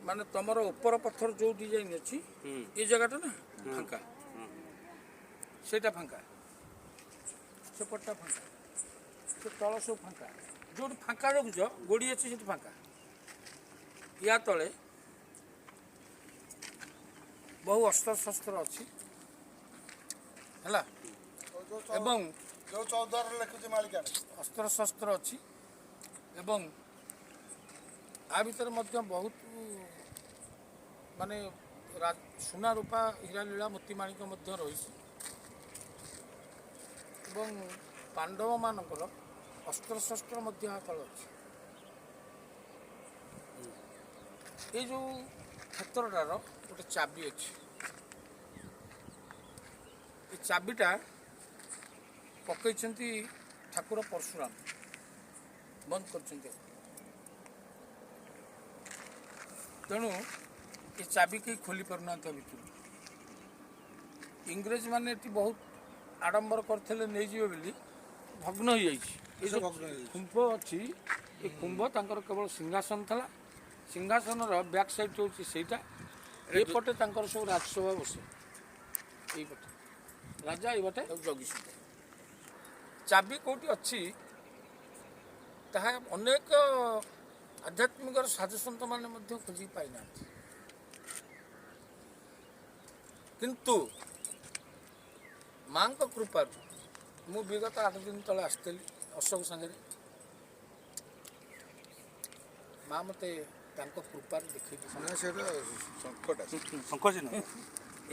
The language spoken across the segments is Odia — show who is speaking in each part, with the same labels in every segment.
Speaker 1: ମାନେ ତମର ଉପର ପଥର ଯୋଉ ଡିଜାଇନ ଅଛି, ଏ ଜାଗାଟା ନା ଫାଙ୍କା, ସେଇଟା ଫାଙ୍କା, ସେପଟଟା ଫାଙ୍କା, ସେ ତଳ ସବୁ ଫାଙ୍କା। ଯୋଉଠି ଫାଙ୍କା ରଖୁଛ, ଗୋଡ଼ି ଅଛି, ସେଠି ଫାଙ୍କା। ୟା ତଳେ ବହୁ ଅସ୍ତ୍ରଶସ୍ତ୍ର ଅଛି, ହେଲା, ଏବଂ
Speaker 2: ଯୋଉ ଚୌଦ୍ୱାରରେ ଲେଖୁଛି ମାଳିକା,
Speaker 1: ଅସ୍ତ୍ରଶସ୍ତ୍ର ଅଛି ଏବଂ ଆ ଭିତରେ ମଧ୍ୟ ବହୁତ ମାନେ ସୁନା, ରୂପା, ହୀରା, ଲୀଳା, ମୋତି, ମାଣିକ ମଧ୍ୟ ରହିଛି ଏବଂ ପାଣ୍ଡବମାନଙ୍କର ଅସ୍ତ୍ରଶସ୍ତ୍ର ମଧ୍ୟ ଆ ତଳେ ଅଛି। ଏଇ ଯେଉଁ କ୍ଷେତ୍ରଟାର ଗୋଟେ ଚାବି ଅଛି। ଏ ଚାବିଟା ପକେଇଛନ୍ତି ଠାକୁର ପରଶୁରାମ, ବନ୍ଦ କରିଛନ୍ତି। ତେଣୁ ଏ ଚାବି କେହି ଖୋଲି ପାରୁନାହାନ୍ତି ତା ଭିତରୁ। ଇଂରେଜମାନେ ଏଠି ବହୁତ ଆଡ଼ମ୍ବର କରିଥିଲେ ନେଇଯିବେ ବୋଲି, ଭଗ୍ନ ହେଇଯାଇଛି। ଏ ଯେଉଁ
Speaker 2: ଭଗ୍ନ ହେଇଯାଇଛି।
Speaker 1: ଖୁମ୍ବ ଅଛି, ଏ ଖୁମ୍ବ ତାଙ୍କର କେବଳ ସିଂହାସନ ଥିଲା। ସିଂହାସନର ବ୍ୟାକ୍ ସାଇଡ୍ ହେଉଛି ସେଇଟା। ଏପଟେ ତାଙ୍କର ସବୁ ରାଜସଭା ବସେ, ଏଇପଟେ ରାଜା, ଏଇପଟେ ଜଗିଛନ୍ତି। ଚାବି କେଉଁଠି ଅଛି ତାହା ଅନେକ ଆଧ୍ୟାତ୍ମିକର ସାଧୁସନ୍ଥମାନେ ମଧ୍ୟ ଖୋଜିକି ପାଇନାହାନ୍ତି। କିନ୍ତୁ ମାଙ୍କ କୃପାରୁ ମୁଁ ବିଗତ 8 ଦିନ ତଳେ ଆସିଥିଲି ଅଶୋକ ସାଙ୍ଗରେ। ମା ମୋତେ ତାଙ୍କ କୃପାରୁ ଦେଖେଇ ଦେଇଛନ୍ତି।
Speaker 2: ନା, ସେଇଟା ଶଙ୍ଖଟା।
Speaker 3: ଶଙ୍ଖ ଚିହ୍ନ।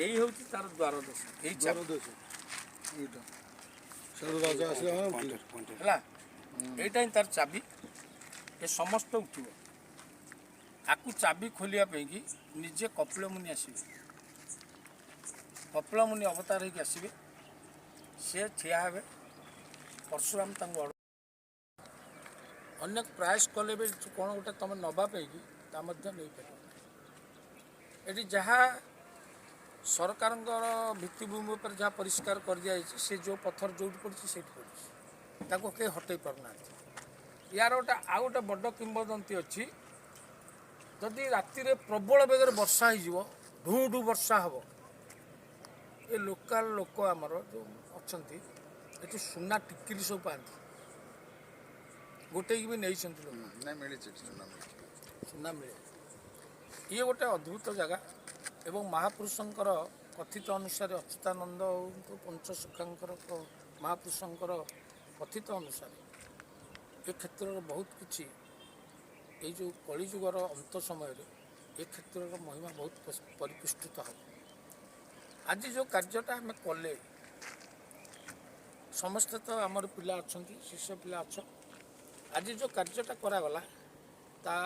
Speaker 1: ଏଇ ହେଉଛି ତାର ଦ୍ୱାର ଦେଶ, ଏଇ ଚାବି।
Speaker 2: ଦ୍ୱାର ଦେଶ ଏଇଟା। ସେଠୁ ରାଜା ଆସିଲା ମାନେ ଉଠିଲେ।
Speaker 1: ହେଲା, ଏଇଟା ହିଁ ତାର ଚାବି। ଏ ସମସ୍ତ ଉଠିବ। ଆକୁ ଚାବି ଖୋଲିବା ପାଇଁକି ନିଜେ କପିଳ ମୁନି ଆସିବେ। କପିଳ ମୁନି ଅବତାର ହେଇକି ଆସିବେ, ସେ ଠିଆ ହେବେ, ପରଶୁରାମ ତାଙ୍କୁ ଅନେକ ପ୍ରୟାସ କଲେ ବି କ'ଣ ଗୋଟେ ତୁମେ ନେବା ପାଇଁକି ତା ମଧ୍ୟ ନେଇପାରିବ। ଏଠି ଯାହା ସରକାରଙ୍କର ଭିତ୍ତିଭୂମି ଉପରେ ଯାହା ପରିଷ୍କାର କରିଦିଆଯାଇଛି, ସେ ଯେଉଁ ପଥର ଯେଉଁଠି ପଡ଼ିଛି ସେଇଠି ପଡ଼ିଛି, ତାକୁ କେହି ହଟେଇ ପାରୁନାହାନ୍ତି। ୟାର ଗୋଟେ ଆଉ ଗୋଟେ ବଡ଼ କିମ୍ବଦନ୍ତୀ ଅଛି। ଯଦି ରାତିରେ ପ୍ରବଳ ବେଗରେ ବର୍ଷା ହେଇଯିବ, ଢୁ ଢୁ ବର୍ଷା ହେବ, ଏ ଲୋକାଲ ଲୋକ ଆମର ଯେଉଁ ଅଛନ୍ତି ଏଠି ସୁନା ଟିକିଲି ସବୁ ପାଆନ୍ତି, ଗୋଟେଇକି ବି ନେଇଛନ୍ତି ଲୋକ।
Speaker 2: ନାଇଁ, ମିଳିଛି ଏଠି, ସୁନା ମିଳିଛି।
Speaker 1: ସୁନା ମିଳେ। ଇଏ ଗୋଟେ ଅଦ୍ଭୁତ ଜାଗା ଏବଂ ମହାପୁରୁଷଙ୍କର କଥିତ ଅନୁସାରେ, ଅଚ୍ୟୁତାନନ୍ଦଙ୍କ ପଞ୍ଚସଖାଙ୍କର ମହାପୁରୁଷଙ୍କର କଥିତ ଅନୁସାରେ ଏ କ୍ଷେତ୍ରର ବହୁତ କିଛି, ଏଇ ଯେଉଁ କଳିଯୁଗର ଅନ୍ତ ସମୟରେ ଏ କ୍ଷେତ୍ରର ମହିମା ବହୁତ ପରିପୁଷ୍ଟିତ ହେବ। ଆଜି ଯେଉଁ କାର୍ଯ୍ୟଟା ଆମେ କଲେ, ସମସ୍ତେ ତ ଆମର ପିଲା ଅଛନ୍ତି, ଶିଷ୍ୟ ପିଲା ଅଛ। ଆଜି ଯେଉଁ କାର୍ଯ୍ୟଟା କରାଗଲା ତା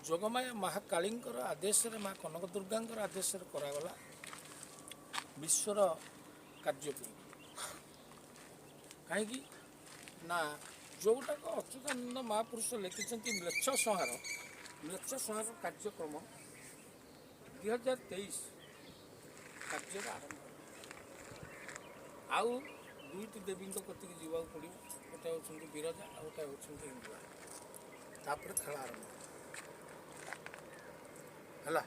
Speaker 1: ଯୋଗମାୟା ମହାକାଳୀଙ୍କର ଆଦେଶରେ, ମା କନକ ଦୁର୍ଗାଙ୍କର ଆଦେଶରେ କରାଗଲା ବିଶ୍ୱର କାର୍ଯ୍ୟ ପାଇଁ। କାହିଁକି ନା ଯେଉଁଟାକ ଅଚ୍ୟୁତାନନ୍ଦ ମହାପୁରୁଷ ଲେଖିଛନ୍ତି ମ୍ଲେଚ୍ଛ ସଂହାର, ମ୍ଲେଚ୍ଛ ସଂହାର କାର୍ଯ୍ୟକ୍ରମ 2023 କାର୍ଯ୍ୟର ଆରମ୍ଭ। ଆଉ ଦୁଇଟି ଦେବୀଙ୍କ କତିକି ଯିବାକୁ ପଡ଼ିବ, ଗୋଟେ ହେଉଛନ୍ତି ବିରଜା ଆଉ ଗୋଟେ ହେଉଛନ୍ତି ହିଙ୍ଗୁଳା। ତାପରେ ଖେଳ ଆରମ୍ଭ ହେଲା।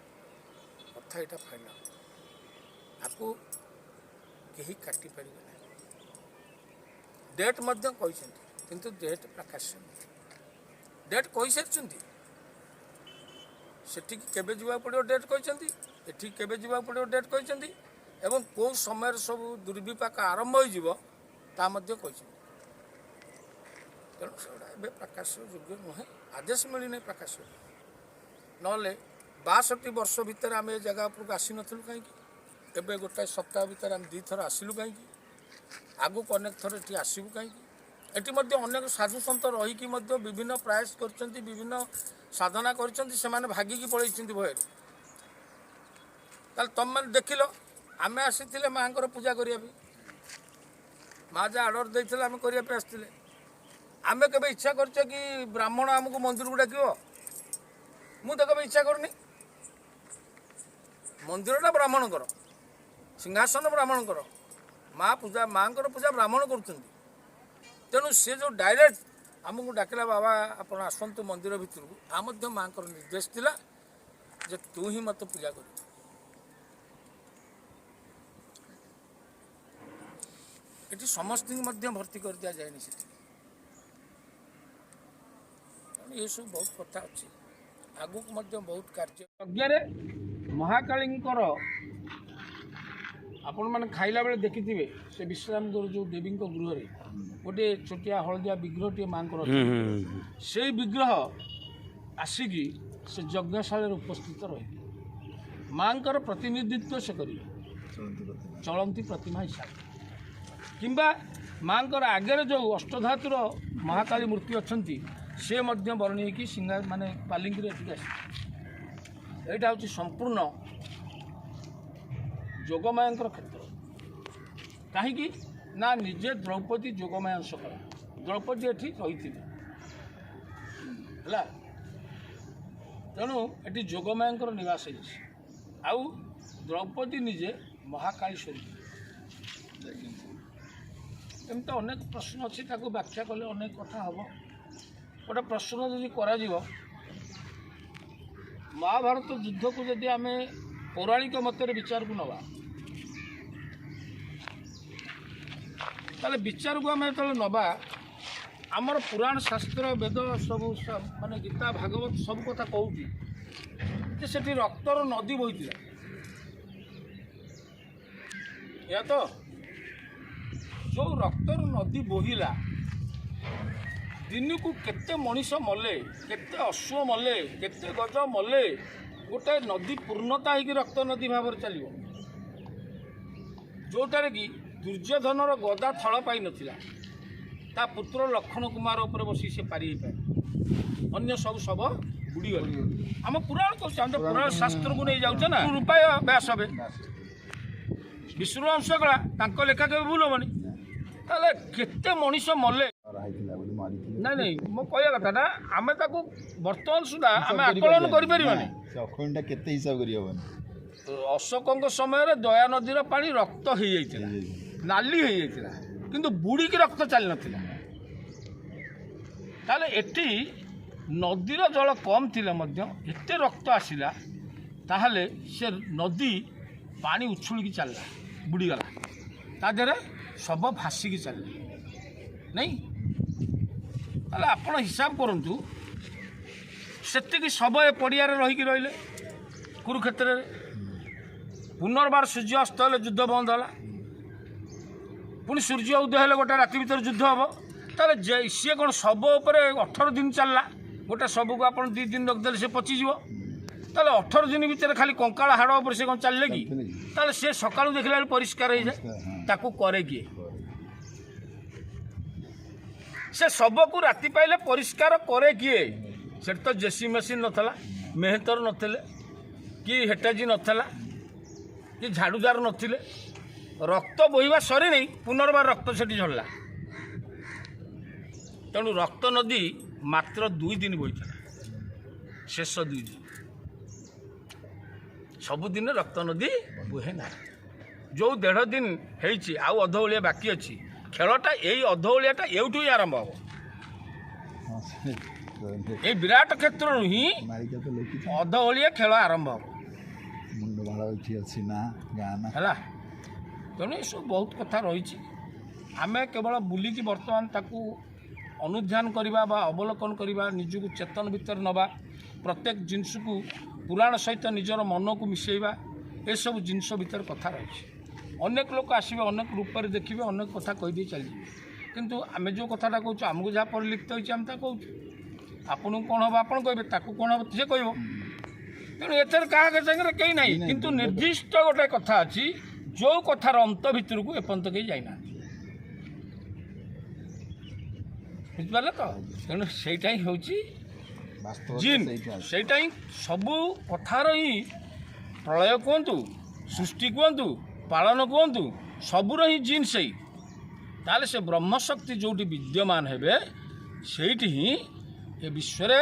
Speaker 1: କଥା ଏଇଟା ଫାଇନାଲ, ଆକୁ କେହି କାଟି ପାରିବେ ନାହିଁ। ଡେଟ୍ ମଧ୍ୟ କହିଛନ୍ତି, କିନ୍ତୁ ଡେଟ୍ ପ୍ରକାଶ୍ୟ ନୁହେଁ। ଡେଟ୍ କହିସାରିଛନ୍ତି, ସେଠିକି କେବେ ଯିବାକୁ ପଡ଼ିବ ଡେଟ୍ କହିଛନ୍ତି, ଏଠିକି କେବେ ଯିବାକୁ ପଡ଼ିବ ଡେଟ୍ କହିଛନ୍ତି ଏବଂ କେଉଁ ସମୟରେ ସବୁ ଦୁର୍ବିପାକ ଆରମ୍ଭ ହୋଇଯିବ ତା ମଧ୍ୟ କହିଛନ୍ତି। ତେଣୁ ସେଗୁଡ଼ା ଏବେ ପ୍ରକାଶ୍ୟ ଯୋଗ୍ୟ ନୁହେଁ, ଆଦେଶ ମିଳିନାହିଁ ପ୍ରକାଶ୍ୟ। ନହେଲେ 62 ବର୍ଷ ଭିତରେ ଆମେ ଏ ଜାଗା ଉପରକୁ ଆସିନଥିଲୁ କାହିଁକି? ଏବେ ଗୋଟାଏ ସପ୍ତାହ ଭିତରେ ଆମେ 2ଥର ଆସିଲୁ କାହିଁକି? ଆଗକୁ ଅନେକ ଥର ଏଠି ଆସିବୁ କାହିଁକି? ଏଠି ମଧ୍ୟ ଅନେକ ସାଧୁ ସନ୍ଥ ରହିକି ମଧ୍ୟ ବିଭିନ୍ନ ପ୍ରୟାସ କରିଛନ୍ତି, ବିଭିନ୍ନ ସାଧନା କରିଛନ୍ତି, ସେମାନେ ଭାଗିକି ପଳେଇଛନ୍ତି ଭୟରେ। ତାହେଲେ ତମମାନେ ଦେଖିଲ, ଆମେ ଆସିଥିଲେ ମାଆଙ୍କର ପୂଜା କରିବା ପାଇଁ, ମା ଯାହା ଅର୍ଡ଼ର ଦେଇଥିଲେ ଆମେ କରିବା ପାଇଁ ଆସିଥିଲେ। ଆମେ କେବେ ଇଚ୍ଛା କରିଛେ କି ବ୍ରାହ୍ମଣ ଆମକୁ ମନ୍ଦିରକୁ ଡାକିବ? ମୁଁ ତ କେବେ ଇଚ୍ଛା କରୁନି। ମନ୍ଦିରଟା ବ୍ରାହ୍ମଣଙ୍କର, ସିଂହାସନ ବ୍ରାହ୍ମଣଙ୍କର, ମା ପୂଜା ମାଆଙ୍କର ପୂଜା ବ୍ରାହ୍ମଣ କରୁଛନ୍ତି। ତେଣୁ ସେ ଯେଉଁ ଡାଇରେକ୍ଟ ଆମକୁ ଡାକିଲା, ବାବା ଆପଣ ଆସନ୍ତୁ ମନ୍ଦିର ଭିତରକୁ, ତା ମଧ୍ୟ ମାଆଙ୍କର ନିର୍ଦ୍ଦେଶ ଥିଲା ଯେ ତୁ ହିଁ ମୋତେ ପୂଜା କରିବୁ। ଏଠି ସମସ୍ତଙ୍କୁ ମଧ୍ୟ ଭର୍ତ୍ତି କରିଦିଆଯାଏନି ସେଠି। ତେଣୁ ଏସବୁ ବହୁତ କଥା ଅଛି, ଆଗକୁ ମଧ୍ୟ ବହୁତ କାର୍ଯ୍ୟ। ଯଜ୍ଞରେ ମହାକାଳୀଙ୍କର ଆପଣମାନେ ଖାଇଲା ବେଳେ ଦେଖିଥିବେ, ସେ ବିଶ୍ରାମ ଗୁରୁ ଯେଉଁ ଦେବୀଙ୍କ ଗୃହରେ ଗୋଟିଏ ଛୋଟିଆ ହଳଦିଆ ବିଗ୍ରହଟିଏ ମାଆଙ୍କର ଅଛି। ସେଇ ବିଗ୍ରହ ଆସିକି ସେ ଯଜ୍ଞଶାଳାରେ ଉପସ୍ଥିତ ରହିବେ, ମାଆଙ୍କର ପ୍ରତିନିଧିତ୍ୱ ସେ କରିବେ ଚଳନ୍ତି ପ୍ରତିମା ହିସାବରେ। କିମ୍ବା ମାଆଙ୍କର ଆଗରେ ଯେଉଁ ଅଷ୍ଟଧାତୁର ମହାକାଳୀ ମୂର୍ତ୍ତି ଅଛନ୍ତି, ସେ ମଧ୍ୟ ବରଣି ହେଇକି ସିଂହା ମାନେ ପାଲିଙ୍କିରେ ଏଠିକି ଆସିବେ। ଏଇଟା ହେଉଛି ସମ୍ପୂର୍ଣ୍ଣ ଯୋଗମାୟାଙ୍କର କ୍ଷେତ୍ର। କାହିଁକି ନା ନିଜେ ଦ୍ରୌପଦୀ ଯୋଗମାୟା ଅଂଶ କଳା, ଦ୍ରୌପଦୀ ଏଠି ରହିଥିଲେ ହେଲା। ତେଣୁ ଏଠି ଯୋଗମାୟାଙ୍କର ନିବାସ ହେଇଛି। ଆଉ ଦ୍ରୌପଦୀ ନିଜେ ମହାକାଳୀ ସ୍ୱରୂପ। ଏମିତି ଅନେକ ପ୍ରଶ୍ନ ଅଛି, ତାକୁ ବ୍ୟାଖ୍ୟା କଲେ ଅନେକ କଥା ହେବ। ଗୋଟେ ପ୍ରଶ୍ନ ଯଦି କରାଯିବ, ମହାଭାରତ ଯୁଦ୍ଧକୁ ଯଦି ଆମେ ପୌରାଣିକ ମତରେ ବିଚାରକୁ ନେବା, ତାହେଲେ ବିଚାରକୁ ଆମେ ଯେତେବେଳେ ନେବା, ଆମର ପୁରାଣ ଶାସ୍ତ୍ର ବେଦ ସବୁ ମାନେ ଗୀତା ଭାଗବତ ସବୁ କଥା କହୁଛି ଯେ ସେଠି ରକ୍ତର ନଦୀ ବହିଥିଲା। ଏହା ତ ଯେଉଁ ରକ୍ତର ନଦୀ ବୋହିଲା, ଦିନକୁ କେତେ ମଣିଷ ମଲେ, କେତେ ଅଶ୍ୱ ମଲେ, କେତେ ଗଜ ମଲେ, ଗୋଟେ ନଦୀ ପୂର୍ଣ୍ଣତା ହେଇକି ରକ୍ତ ନଦୀ ଭାବରେ ଚାଲିବ, ଯେଉଁଟାରେ କି ଦୁର୍ଯ୍ୟୋଧନର ଗଦା ଥଳ ପାଇନଥିଲା, ତା ପୁତ୍ର ଲକ୍ଷ୍ମଣ କୁମାର ଉପରେ ବସି ସେ ପାରି ହେଇପାରେ, ଅନ୍ୟ ସବୁ ଶବ ବୁଡ଼ିଗଲେ। ଆମ ପୁରାଣ କହୁଛି, ଆମେ ତ ପୁରାଣ ଶାସ୍ତ୍ରକୁ ନେଇ ଯାଉଛେ ନା। ରୂପାୟ ବ୍ୟାସ ହେବେ, ବିଷ୍ଣୁ ଅଂଶ କଳା, ତାଙ୍କ ଲେଖା କେବେ ଭୁଲ ହେବନି। ତାହେଲେ କେତେ ମଣିଷ ମଲେ? ନାଇଁ ନାଇଁ, ମୋ କହିବା କଥାଟା ଆମେ ତାକୁ ବର୍ତ୍ତମାନ ସୁଦ୍ଧା ଆମେ ଆକଳନ କରିପାରିବାନି।
Speaker 3: କେତେ ହିସାବ କରିହେବନି।
Speaker 1: ଅଶୋକଙ୍କ ସମୟରେ ଦୟା ନଦୀର ପାଣି ରକ୍ତ ହେଇଯାଇଥିଲା, ନାଲି ହେଇଯାଇଥିଲା, କିନ୍ତୁ ବୁଡ଼ିକି ରକ୍ତ ଚାଲିନଥିଲା। ତାହେଲେ ଏଠି ନଦୀର ଜଳ କମ୍ ଥିଲେ ମଧ୍ୟ ଏତେ ରକ୍ତ ଆସିଲା, ତାହେଲେ ସେ ନଦୀ ପାଣି ଉଛୁଳିକି ଚାଲିଲା, ବୁଡ଼ିଗଲା, ତା ଦେହରେ ଶବ ଭାସିକି ଚାଲିଲା ନାଇଁ। ତାହେଲେ ଆପଣ ହିସାବ କରନ୍ତୁ, ସେତିକି ଶବ ଏ ପଡ଼ିଆରେ ରହିକି ରହିଲେ କୁରୁକ୍ଷେତ୍ରରେ। ପୁନର୍ବାର ସୂର୍ଯ୍ୟ ଅସ୍ତ ହେଲେ ଯୁଦ୍ଧ ବନ୍ଦ ହେଲା, ପୁଣି ସୂର୍ଯ୍ୟ ଉଦୟ ହେଲେ ଗୋଟେ ରାତି ଭିତରେ ଯୁଦ୍ଧ ହେବ। ତାହେଲେ ସିଏ କ'ଣ ଶବ ଉପରେ 18 ଦିନ ଚାଲିଲା? ଗୋଟେ ଶବକୁ ଆପଣ 2 ଦିନ ରଖିଦେଲେ ସେ ପଚିଯିବ। ତାହେଲେ 18 ଦିନ ଭିତରେ ଖାଲି କଙ୍କାଳ ହାଡ଼ ଉପରେ ସେ କ'ଣ ଚାଲିଲେ କି? ତାହେଲେ ସେ ସକାଳୁ ଦେଖିଲା ବେଳକୁ ପରିଷ୍କାର ହେଇଯାଏ। ତାକୁ କରେ କିଏ? ସେ ଶବକୁ ରାତି ପାଇଲେ ପରିଷ୍କାର କରେ କିଏ? ସେଠି ତ ଜେସି ମେସିନ୍ ନଥିଲା, ମେହେନ୍ତର ନଥିଲେ, କି ହେଟାଜି ନଥିଲା, କି ଝାଡ଼ୁଦାର ନଥିଲେ। ରକ୍ତ ବୋହିବା ସରିନି, ପୁନର୍ବାର ରକ୍ତ ସେଠି ଝରିଲା। ତେଣୁ ରକ୍ତ ନଦୀ ମାତ୍ର 2 ଦିନ ବୋହିଥିଲା, ଶେଷ 2 ଦିନ। ସବୁଦିନ ରକ୍ତ ନଦୀ ବୋହେ ନାହିଁ। ଯେଉଁ 1.5 ଦିନ ହେଇଛି, ଆଉ ଅଧ ଓଳିଆ ବାକି ଅଛି। ଖେଳଟା ଏଇ ଅଧ ଓଳିଆଟା ଏଇଠୁ ହିଁ ଆରମ୍ଭ ହେବ। ଏଇ ବିରାଟ କ୍ଷେତ୍ରରୁ ହିଁ ଅଧ ଓଳିଆ ଖେଳ ଆରମ୍ଭ ହେବ। ହେଲା। ତେଣୁ ଏସବୁ ବହୁତ କଥା ରହିଛି। ଆମେ କେବଳ ବୁଲିକି ବର୍ତ୍ତମାନ ତାକୁ ଅନୁଧ୍ୟାନ କରିବା ବା ଅବଲୋକନ କରିବା, ନିଜକୁ ଚେତନ ଭିତରେ ନେବା, ପ୍ରତ୍ୟେକ ଜିନିଷକୁ ପୁରାଣ ସହିତ ନିଜର ମନକୁ ମିଶାଇବା, ଏସବୁ ଜିନିଷ ଭିତରେ କଥା ରହିଛି। ଅନେକ ଲୋକ ଆସିବେ, ଅନେକ ରୂପରେ ଦେଖିବେ, ଅନେକ କଥା କହିଦେଇ ଚାଲିଯିବେ, କିନ୍ତୁ ଆମେ ଯେଉଁ କଥାଟା କହୁଛୁ, ଆମକୁ ଯାହା ପରିଲିଖିତ ହେଇଛି ଆମେ ତାକୁ କହୁଛୁ। ଆପଣଙ୍କୁ କ'ଣ ହେବ ଆପଣ କହିବେ, ତାକୁ କ'ଣ ହେବ ସେ କହିବ। ତେଣୁ ଏଥିରେ କାହା ସାଙ୍ଗରେ କେହି ନାହିଁ, କିନ୍ତୁ ନିର୍ଦ୍ଦିଷ୍ଟ ଗୋଟେ କଥା ଅଛି, ଯେଉଁ କଥାର ଅନ୍ତ ଭିତରକୁ ଏପର୍ଯ୍ୟନ୍ତ କେହି ଯାଇନାହାନ୍ତି। ବୁଝିପାରିଲେ ତ? ତେଣୁ ସେଇଟା ହିଁ ହେଉଛି
Speaker 3: ବାସ୍ତବ
Speaker 1: ଜିନ୍।
Speaker 3: ସେଇଟା ଅଛି।
Speaker 1: ସେଇଟା ହିଁ ସବୁ କଥାର ହିଁ ପ୍ରଳୟ କୁହନ୍ତୁ, ସୃଷ୍ଟି କୁହନ୍ତୁ, ପାଳନ କୁହନ୍ତୁ, ସବୁର ହିଁ ଜିନ୍ ସେଇ। ତାହେଲେ ସେ ବ୍ରହ୍ମଶକ୍ତି ଯେଉଁଠି ବିଦ୍ୟମାନ ହେବେ, ସେଇଠି ହିଁ ଏ ବିଶ୍ୱରେ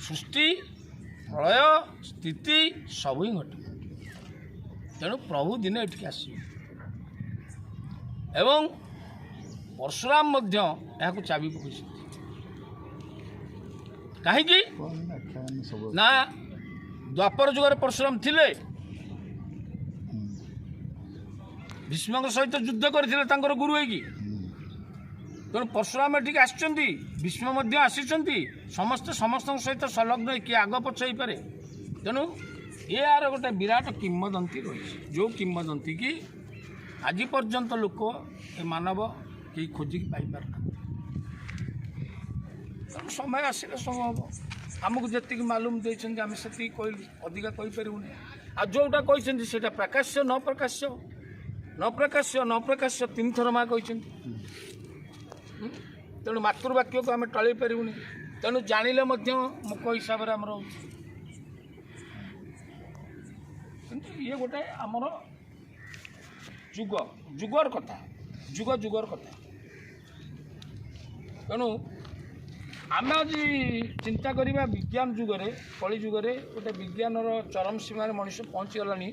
Speaker 1: ସୃଷ୍ଟି, ପ୍ରଳୟ, ସ୍ଥିତି ସବୁ ହିଁ ଘଟିବ। ତେଣୁ ପ୍ରଭୁ ଦିନେ ଏଠିକି ଆସିବେ ଏବଂ ପରଶୁରାମ ମଧ୍ୟ ଏହାକୁ ଚାବି ପକାଇଛନ୍ତି। କାହିଁକି
Speaker 3: କଣ ବ୍ୟାଖ୍ୟା ମାନେ ସବୁ
Speaker 1: ନା, ଦ୍ୱାପର ଯୁଗରେ ପରଶୁରାମ ଥିଲେ, ଭୀଷ୍ମଙ୍କ ସହିତ ଯୁଦ୍ଧ କରିଥିଲେ ତାଙ୍କର ଗୁରୁ ହେଇକି। ତେଣୁ ପରଶୁରାମ ଏଠିକି ଆସିଛନ୍ତି, ଭୀଷ୍ମ ମଧ୍ୟ ଆସିଛନ୍ତି, ସମସ୍ତେ ସମସ୍ତଙ୍କ ସହିତ ସଂଲଗ୍ନ ହେଇ କିଏ ଆଗ ପଛ ହେଇପାରେ। ତେଣୁ ଏହାର ଗୋଟେ ବିରାଟ କିମ୍ବଦନ୍ତୀ ରହିଛି, ଯେଉଁ କିମ୍ବଦନ୍ତୀ କି ଆଜି ପର୍ଯ୍ୟନ୍ତ ଲୋକ, ଏ ମାନବ କେହି ଖୋଜିକି ପାଇପାରୁନାହାନ୍ତି। ତେଣୁ ସମୟ ଆସିଲେ ସବୁ ହେବ। ଆମକୁ ଯେତିକି ମାଲୁମ ଦେଇଛନ୍ତି ଆମେ ସେତିକି କହିଲୁ, ଅଧିକା କହିପାରିବୁନି। ଆଉ ଯେଉଁଟା କହିଛନ୍ତି ସେଇଟା ପ୍ରକାଶ୍ୟ ନ ପ୍ରକାଶ୍ୟ, ନ ପ୍ରକାଶ୍ୟ, ନ ପ୍ରକାଶ୍ୟ, ତିନିଥର ମା କହିଛନ୍ତି। ତେଣୁ ମାତୃବାକ୍ୟକୁ ଆମେ ଟଳେଇ ପାରିବୁନି। ତେଣୁ ଜାଣିଲେ ମଧ୍ୟ ମୁକ ହିସାବରେ ଆମର ହେଉଛି। କିନ୍ତୁ ଇଏ ଗୋଟେ ଆମର ଯୁଗ ଯୁଗର କଥା, ଯୁଗ ଯୁଗର କଥା। ତେଣୁ ଆମେ ଆଜି ଚିନ୍ତା କରିବା, ବିଜ୍ଞାନ ଯୁଗରେ, କଳି ଯୁଗରେ ଗୋଟେ ବିଜ୍ଞାନର ଚରମ ସୀମାରେ ମଣିଷ ପହଞ୍ଚିଗଲାଣି।